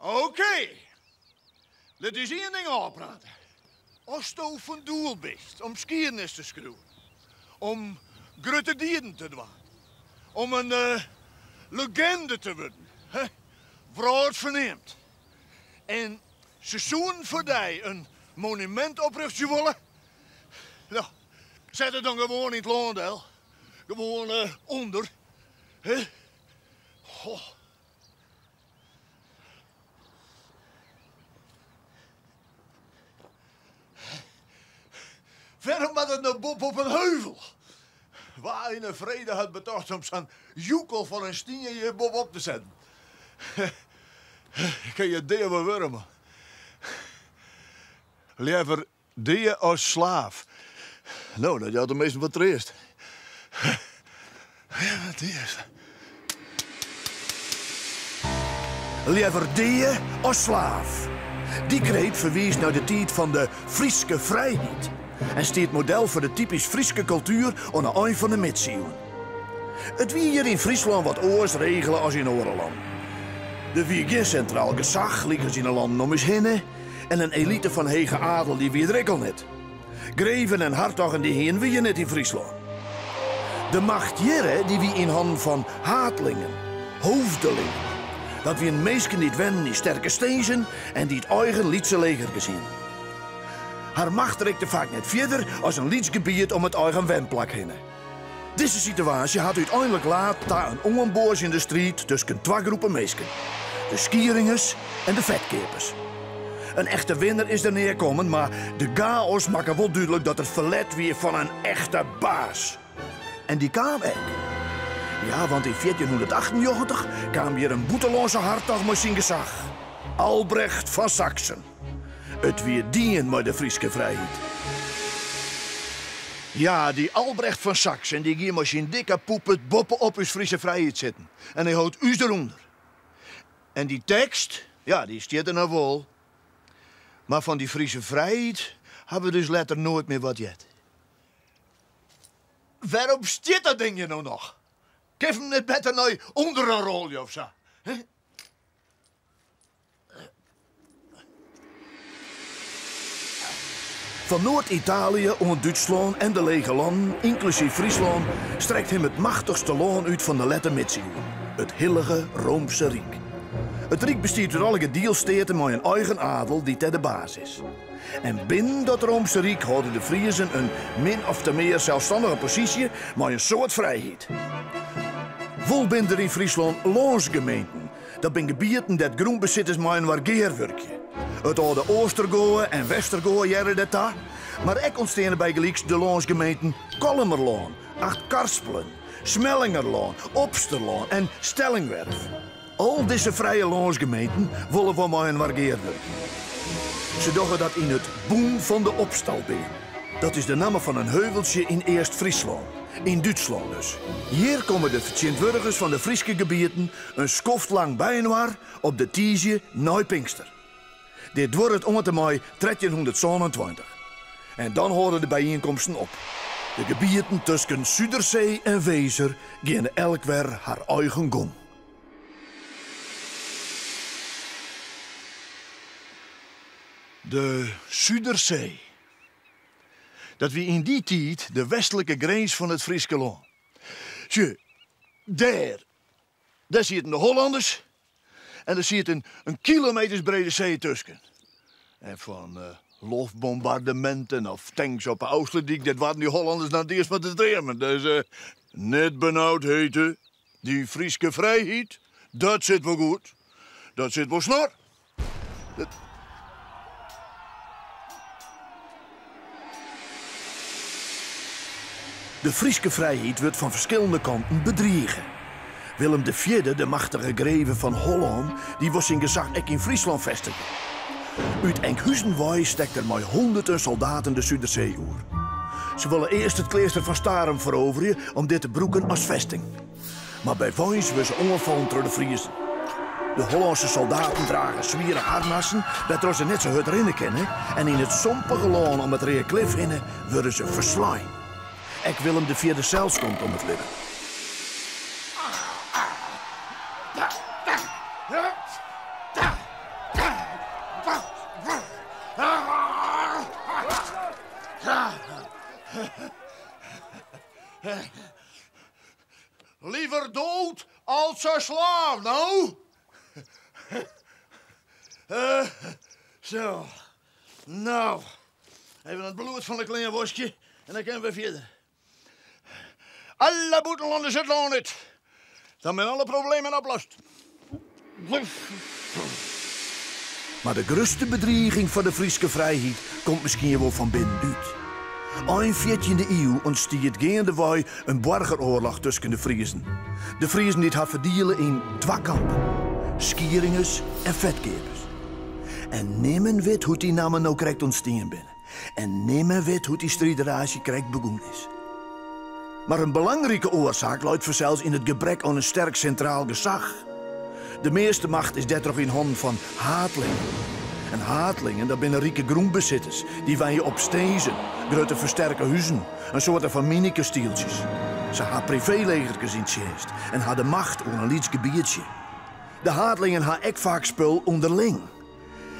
Okee, lit ús ien ding ôfprate. Asto fan doel bist om skiednis te skriuwen, om grutte dieden te dwaan, om in legende te wurden, wrâldferneamd, en se soenen foar dy in monumint oprjochtsje wolle, no, set it dan gewoan yn it lân del. Gewoan ûnder. Hè? Goh. Wêrom moat it no boppe op in heuvel? Wa yn 'e frede hat betocht om sa'n joekel fan in stien hjir boppe-op te setten? Kin je dea wol wurde, man. Leaver dea as slaaf. No, dat jout de minsken wat treast. Leaver dea as slaaf. Dy kreet ferwiist nei de tiid fan de Fryske frijheid en stiet model foar de typysk Fryske kultuer oan 'e ein fan de midsiuwen. It wie hjir yn Fryslân wat oars regele as yn oare lannen. Der wie gjin sintraal gesach lykas yn 'e lannen om ús hinne en in elite fan hege adel dy wie der ek al net. Greven en hartoggen dy hienen we hjir net yn Fryslân. De macht hjirre dy wie yn hannen fan haadlingen, hoofdelingen. Dat wienen minsken dy't wennen yn sterke stinzen en dy't eigen lytse legerkes hienen. Har macht rikte faak net fierder as in lyts gebiet om it eigen wenplak hinne. Dizze situaasje hat úteinlik laat ta in oanboazjende striid tusken twa groepen minsken, de Skieringers en de Fetkeapers. In echte winner is der nea kommen, mar de gaos makke wol dúdlik dat der ferlet wie fan in echte baas. En dy kaam ek. Ja, want yn 1498 kaam hjir in bûtenlânse hartoch mei syn gesach, Albrecht fan Saksen. It wie dien mei de Fryske frijheid. Ja, dy Albrecht fan Saksen dy gie mei syn dikke poepert boppe-op ús Friese frijheid sitten en hy hold ús derûnder. En dy tekst, ja, dy stiet der noch wol. Mar fan dy Friese frijheid ha we dus letter noait mear wat heard. Wêrom stiet dat ding hjir no noch? Kin him net better nei ûnderen rôlje of sa? Fan Noard-Italië oant Dútslân en de Lege Lannen, ynklusyf Fryslân, strekt him it machtichste lân út fan de lette Midsiuwen, it Hillige Roomse Ryk. It ryk bestiet út allegear dielsteaten mei in eigen adel dy't dêr de baas is. En binnen dat Roomse Ryk hâlde de Friezen in min ofte mear selsstannige posysje mei in soad frijheid. Wol binne der yn Fryslân lânsgemeenten, Dat binne gebieten dêr't grûnbesitters mei-inoar gearwurkje. It âlde Oostergoa en Westergoa hearre dêrta, mar ek ûntsteane bygelyks de lânsgemeenten Kollumerlân, Achtkarspelen, Smellingerlân, Opsterlân en Stellingwerf. Al dizze frije lânsgemeenten wolle wol mei-inoar gearwurkje. Se dogge dat yn it Bûn fan de Opstalbeam. Dat is de namme fan in heuveltsje yn East-Fryslân, yn Dútslân dus. Hjir komme de fertsjintwurdigers fan de Fryske gebieten In skoft lang byinoar op de tiisdei nei Pinkster. Dit duorret oant en mei 1327. En dan hâlde de byienkomsten op. De gebieten tusken Sudersee en Wezer geane elk wer har eigen gong. De Sudersee. Dat wie yn dy tiid de westlike grins fan it Fryske lân. Sjoch, dêr Dêr sieten de Hollanners en der siet in kilometers brede see tusken. En fan loftbombardeminten of tanks op 'e Ofslútdyk, dat waarden dy Hollanners net earst mar te dreamen. Dus net benaud hete, dy Fryske frijheid, dat sit wol goed. Dat sit wol snor. De Fryske frijheid wurdt fan ferskillende kanten bedrige. Willem de Fjirde, de machtige greve fan Hollân, dy wol syn gesach ek yn Fryslân festigje. Ut Enkhuzen wei stekt er mei hûnderten soldaten de Sudersee oer. Se wolle earst it kleaster fan Starum feroverje om dit te brûken as festing. Mar by Weins wurde se oanfallen troch de Friezen. De Hollânske soldaten drage swiere harnassen, wêrtroch se net sa hurd rinne kinne, en yn it sompige lân om it Reaklif hinne wurde se ferslein. Ek Willem de Fjirde sels komt om it libben. Nou, no. Zo. Nou. Even it bloed fan de klean waskje en dan kinne we fierder. Alle bûtenlanners it lân út. Dan binne alle problemen oplost. Mar de grutste bedriging foar de Fryske frijheid komt miskien wol fan binnenút. Ein fjirtjinde iuw ûntstiet geandewei in boargeroarloch tusken de Friezen. De Friezen dy't har ferdiele yn twa kampen, Skieringers en Fetkeapers. En nimmen wit hoe't dy nammen no krekt ûntstien binne. En nimmen wit hoe't dy strideraasje krekt begûn is. Mar in belangrike oarsaak leit fansels yn it gebrek oan in sterk sintraal gesach. De measte macht is dêrtroch yn hannen fan haadlingen. En haadlingen, dat binne rike grûnbesitters, dy wenje op stinzen, grutte fersterke huzen, in soarte fan miny-kastieltsjes. Se ha priveelegerkes yn tsjinst en ha de macht oer in lyts gebietsje. De haadlingen ha ek faak spul ûnderling.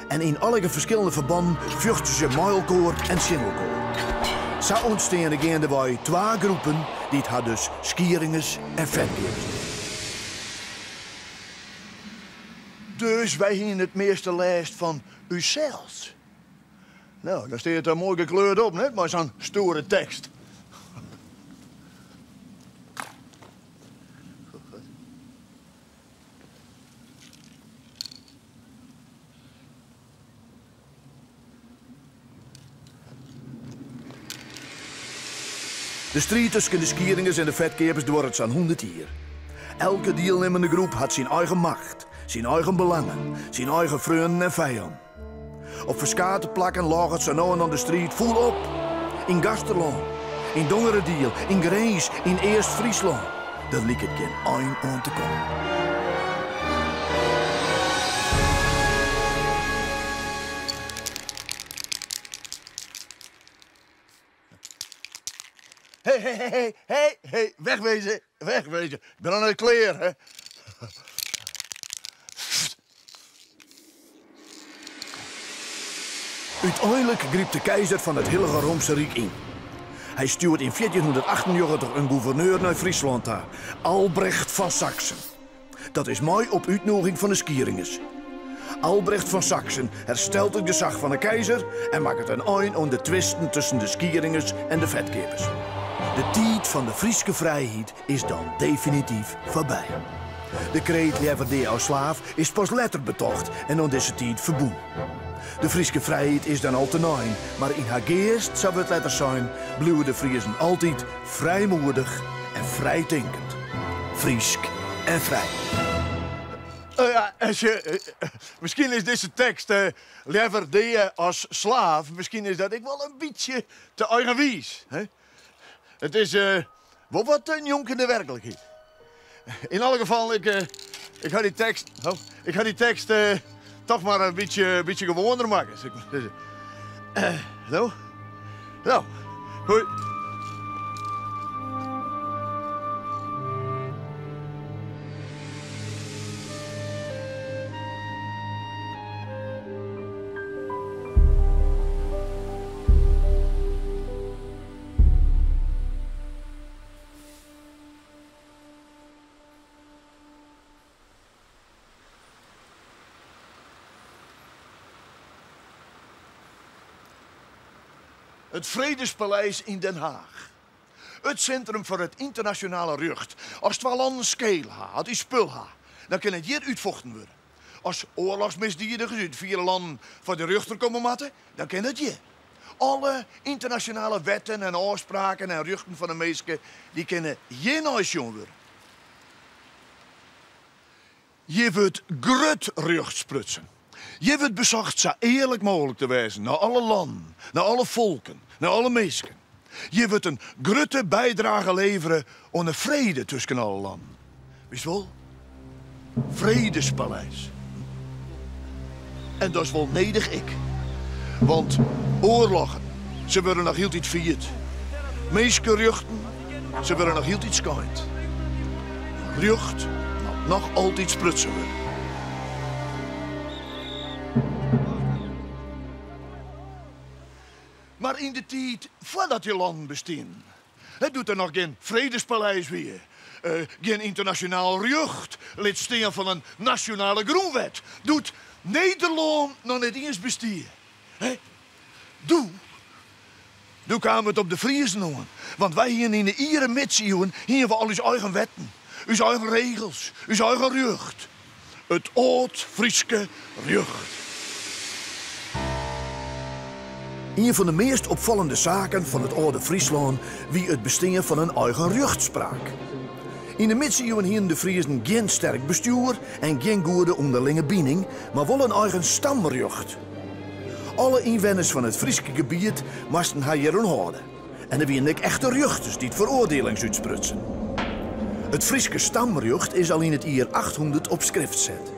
En yn allegear ferskillende ferbannen fjochtsje se mei elkoar en tsjin elkoar. Sa ûntsteane geandewei twa groepen dy't har dus Skieringers en Fetkeapers neame. Dus wy hiene it measte lêst fan ússels. No, dan stiet it der moai gekleurd op, net mei sa'n stoere tekst. De striid tusken de Skieringers en de Fetkeapers duorret sa'n hûndert jier. Elke dielnimmende groep hat syn eigen macht, syn eigen belangen, syn eigen freonen en fijannen. Op ferskate plakken lôget sa no en dan de striid fûl op. Yn Gasterlân, yn Dongeradiel, yn Grins, yn East-Fryslân. Der liket gjin ein oan te kommen. Hé, hé, hé, hé, hé, wegwezen, wegwezen. Ik ben al net klear, hè. Uteinlik grypt de keizer fan it Hillige Roomse Ryk yn. Hy stjoert yn fjirtjinhûndertachtennjoggentich in gûverneur nei Fryslân ta, Albrecht fan Saksen. Dat is mei op útnûging fan de Skieringers. Albrecht fan Saksen herstelt it gesach fan 'e keizer en makket in ein oan de twisten tusken de Skieringers en de Fetkeapers. De tiid fan de Fryske frijheid is dan definityf foarby. De kreet leaver dea as slaaf is pas letter betocht en oan dizze tiid ferbûn. De Fryske frijheid is dan al tenein, mar yn har geast, sa wurdt letter sein, bliuwe de Friezen altyd frijmoedich en frijtinkend. Frysk en frij. Ja, miskien is dizze tekst leaver dea as slaaf, miskien is dat ek wol in bytsje te eigenwiis. It is wol wat njonken de werklikheid. Yn alle gefallen, ik, ik ha dy tekst, oh, ik ha dy tekst toch mar in bytsje, bytsje gewoaner makke. Sil ik mar sizze. No, no, hoi. It Fredespaleis yn Den Haach. It sintrum foar it ynternasjonale rjocht. As twa lannen skeel ha, as dy spul ha, dan kin it hjir útfochten wurde. As oarlochsmisdiedigers út fiere lannen foar de rjochter komme moatte, dan kin dat hjir. Alle ynternasjonale wetten en ôfspraken en rjochten fan de minske, dy kinne hjir neisjoen wurde. Hjir wurdt grut rjocht sprutsen. Hjir wurdt besocht sa earlik mooglik te wêzen nei alle lannen, nei alle folken, nei alle minsken. Hjir wurdt in grutte bydrage levere oan de frede tusken alle lannen. Witst wol? Fredespaleis. En dat is wol nedich ek. Want oarloggen, se wurde noch hieltyd fierd. Minskerjochten, se wurde noch hieltyd skeind. Rjocht moat noch altyd sprutsen wurde. Mar yn de tiid foardat dy lannen bestienen, doe't der noch gjin Fredespaleis wie. Gjin ynternasjonaal rjocht, lit stean fan in nasjonale grûnwet, doe't Nederlân noch net iens bestie. Doe, doe kaam it op de Friezen oan, want wy hiene yn de iere midsiuwen hiene we al ús eigen wetten, ús eigen regels, ús eigen rjocht. It âld-Fryske rjocht. Ien fan de meast opfallende saken fan it âlde Fryslân wie it bestean fan in eigen rjochtspraak. Yn de midsiuwen hienen de Friezen gjin sterk bestjoer en gjin goede ûnderlinge bining, mar wol in eigen stamrjocht. Alle ynwenners fan it Fryske gebiet moasten har hjiroan hâlde en der wienen ek echte rjochters dy't feroardielings útsprutsen. It Fryske stamrjocht is al yn it jier 800 op skrift set.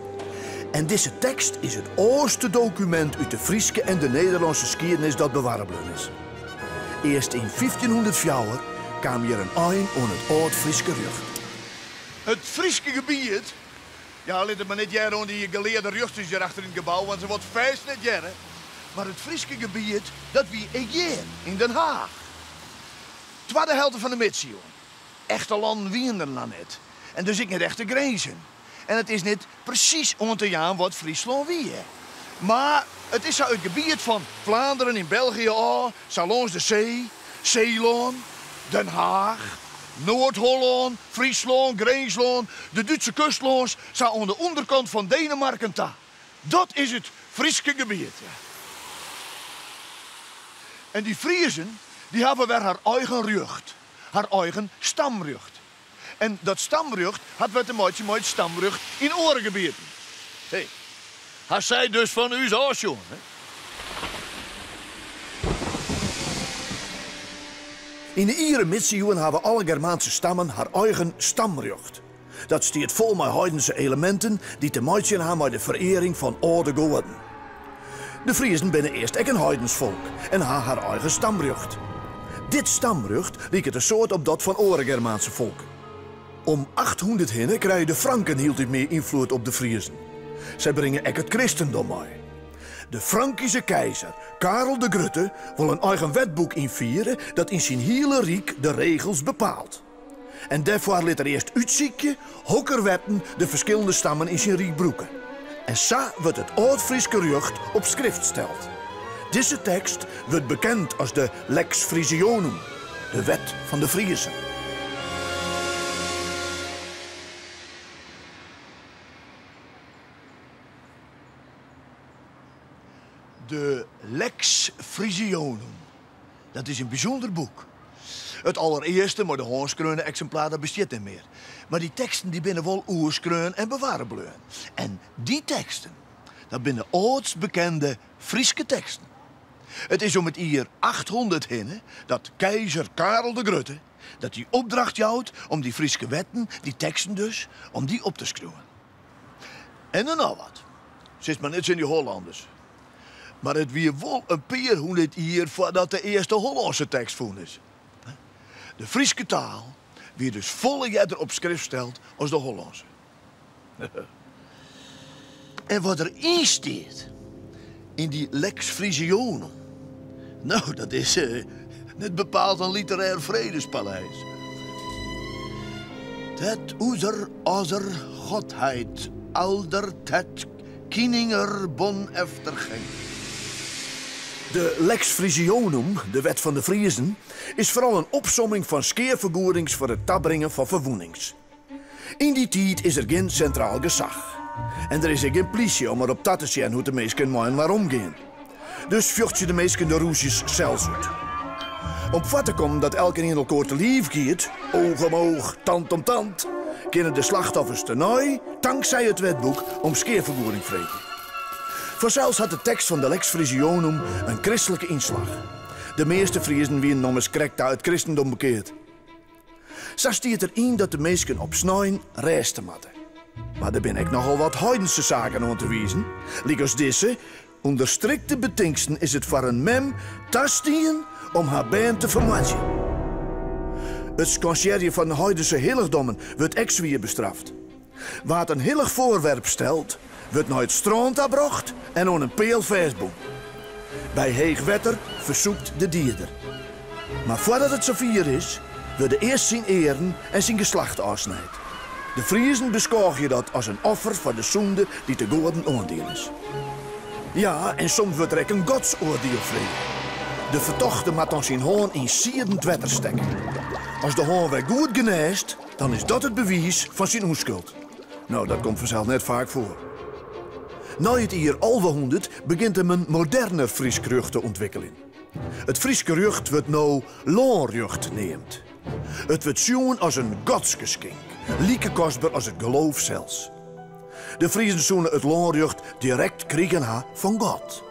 En dizze tekst is it âldste dokumint út de Fryske en de Nederlânske skiednis dat bewarre bleaun is. Earst yn 1504 kaam hjir in ein oan it âld-Fryske rjocht. It Fryske gebiet Ja, lit it mar net hearre oan dy gelearde rjochters hjir achter yn it gebou, want se wolle it fêst net hearre. Mar it Fryske gebiet, dat wie ek hjir, yn Den Haach. Twadde helte fan de midsiuwen. Echte lannen wienen der noch net. En dus ek net echte grinzen. En it is net presys oan te jaan wat Fryslân wie. Mar it is sa it gebiet fan Flaanderen yn België ôf, sa lâns de see, Seelân, Den Haach, Noard-Hollân, Fryslân, Grinslân, de Dútse kust lâns, sa oan de ûnderkant fan Denemarken ta. Dat is it Fryske gebiet. En dy Friezen, dy hawwe wer har eigen rjocht, har eigen stamrjocht. En dat stamrjocht hat wer te meitsjen mei it stamrjocht yn oare gebieten. Hé, ha sy dus fan ús ôfsjoen, hè? Yn de iere midsiuwen hawwe alle Germaanse stammen har eigen stamrjocht. Dat stiet fol mei heidense eleminten dy't te meitsjen ha mei de ferearing fan âlde goaden. De Friezen binne earst ek in heidens folk en ha har eigen stamrjocht. Dit stamrjocht liket in soad op dat fan oare Germaanse folken. Om 800 hinne krije de Franken hieltyd mear ynfloed op de Friezen. Sy bringe ek it kristendom mei. De Frankyske keizer Karel de Grutte wol in eigen wetboek ynfiere dat yn syn hiele ryk de regels bepaalt. En dêrfoar lit er earst útsykje hokker wetten de ferskillende stammen yn syn ryk brûke. En sa wurdt it âld-Fryske rjocht op skrift steld. Dizze tekst wurdt bekend as de Lex Frisionum, de wet fan de Friezen. De Lex Frisionum, dat is in bysûnder boek. It allerearste mei de hân skreaune eksimplaar dat bestiet net mear. Mar dy teksten dy binne wol oerskreaun en bewarre bleaun. En dy teksten, dat binne de âldst bekende Fryske teksten. It is om it jier 800 hinne dat keizer Karel de Grutte dat dy opdracht jout om dy Fryske wetten, dy teksten dus, om dy op te skriuwen. En dan noch wat. Sis mar net tsjin dy Hollanders. Mar it wie wol in pear hûndert jier foardat de earste Hollânske tekst fûn is. De Fryske taal wie dus folle earder op skrift steld as de Hollânske. En wat der yn stiet yn dy Lex Frisionum, no dat is net bepaald in literêr fredespaleis. Tet uzer ozer godheid alder tet Kininger bon eftergeng. De Lex Frisionum, de wet fan de Friezen, is foaral in opsomming fan skeafergoedings foar it tabringen fan ferwûnings. Yn dy tiid is der gjin sintraal gesach. En der is ek gjin plysje om er op ta te sjen hoe't de minsken mei-inoar omgean. Dus fjochtsje de minsken de rûzjes sels út. Om foar te kommen dat elkenien elkoar te liif giet, oog om oog, tand om tand, kinne de slachtoffers tenei, tanksij it wetboek, om skeafergoeding freegje. Fansels hat de tekst fan de Lex Frisionum in kristlike ynslach. De measte Friezen wienen ommers krekt ta it kristendom bekeard. Sa stiet der yn dat de minsken op snein rêste moatte. Mar der binne ek nochal wat heidense saken oan te wizen, lykas dizze, Under strikte betingsten is it foar in mem tastien om har bern te fermoardzjen. It skansearjen fan heidense hillichdommen wurdt ek swier bestraft. Wa't in hillich foarwerp stelt, wurdt nei it strân ta brocht en oan in peal fêstbûn. By heech wetter fersûpt de dieder. Mar foardat it safier is, wurde earst syn earen en syn geslacht ôfsnijd. De Friezen beskôgje dat as in offer foar de sûnde dy't de goaden oandien is. Ja, en soms wurdt der ek in godsoardiel frege. De fertochte moat dan syn hân yn siedend wetter stekke. As de hân wer goed genêst, dan is dat it bewiis fan syn ûnskuld. No, dat komt fansels net faak foar. Nei it jier 1100 begjint him in moderner Frysk rjocht te ûntwikkeljen. It Fryske rjocht wurdt no lânrjocht neamd. It wurdt sjoen as in godsgeskink, like kostber as it geloof sels. De Friezen soene it lânrjocht direkt krigen ha fan God.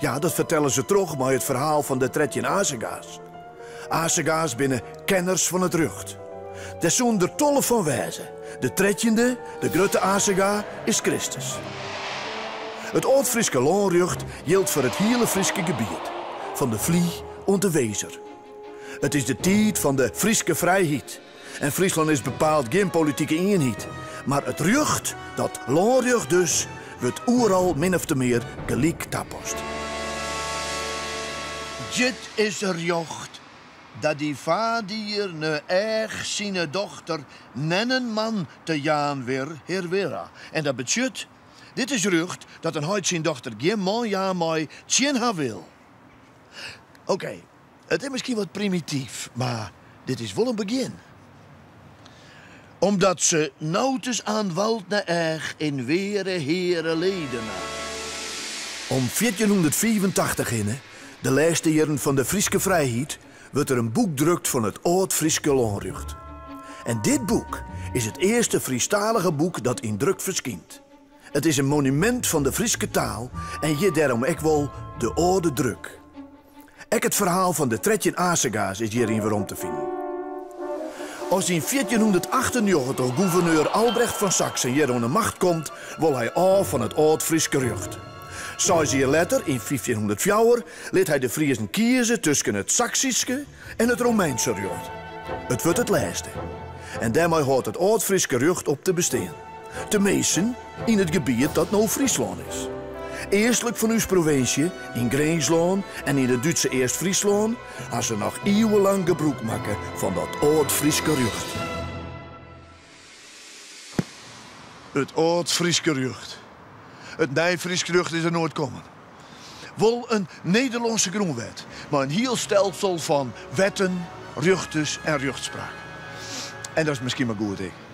Ja, dat fertelle se troch mei it ferhaal fan de 13 Azega's. Azega's binne kenners fan it rjocht. Dêr soene der 12 fan wêze. De trettjinde, de grutte Azega, is Kristus. It âld-Fryske lânrjocht jildt foar it hiele Fryske gebiet, fan de Fly oant de Wezer. It is de tiid fan de Fryske frijheid en Fryslân is bepaald gjin politike ienheid, mar it rjocht, dat lânrjocht dus, wurdt oeral min ofte mear gelyk tapast. Dit is rjocht dat dy fadier ne each sine dochter nennen man te jaan wir herwera. En dat betsjut, dit is rjocht dat in heit syn dochter gjin man jaan mei tsjin har wil. Oké, it is miskien wat primityf, mar dit is wol in begjin. Omdat se noutes aan waldne each in were heare ledene. Om 1485 hinne, de lêste jierren fan de Fryske frijheid, wurdt der in boek drukt fan it âld-Fryske lânrjocht. En dit boek is it earste Frysktalige boek dat yn druk ferskynt. It is in monumint fan de Fryske taal en hjit dêrom ek wol de âlde druk. Ek it ferhaal fan de 13 Azega's is hjiryn werom te finen. As yn 1498 gûverneur Albrecht fan Saksen hjir oan 'e macht komt, wol hy ôf fan it âld-Fryske rjocht. Seis jier letter, yn 1504, lit hy de Friezen kieze tusken it Saksyske en it Romeinse rjocht. It wurdt it lêste. En dêrmei hâldt it âld-Fryske rjocht op te bestean. Teminsten yn it gebiet dat no Fryslân is. Eastlik fan ús provinsje, yn Grinslân en yn it Dútse East-Fryslân, ha se noch iuwenlang gebrûk makke fan dat âld-Fryske rjocht. It âld-Fryske rjocht. It Nij-Frysk rjocht is der noait kommen. Wol in Nederlânske grûnwet mei in hiel stelsel fan wetten, rjochters en rjochtspraak. En dat is miskien mar goed ek.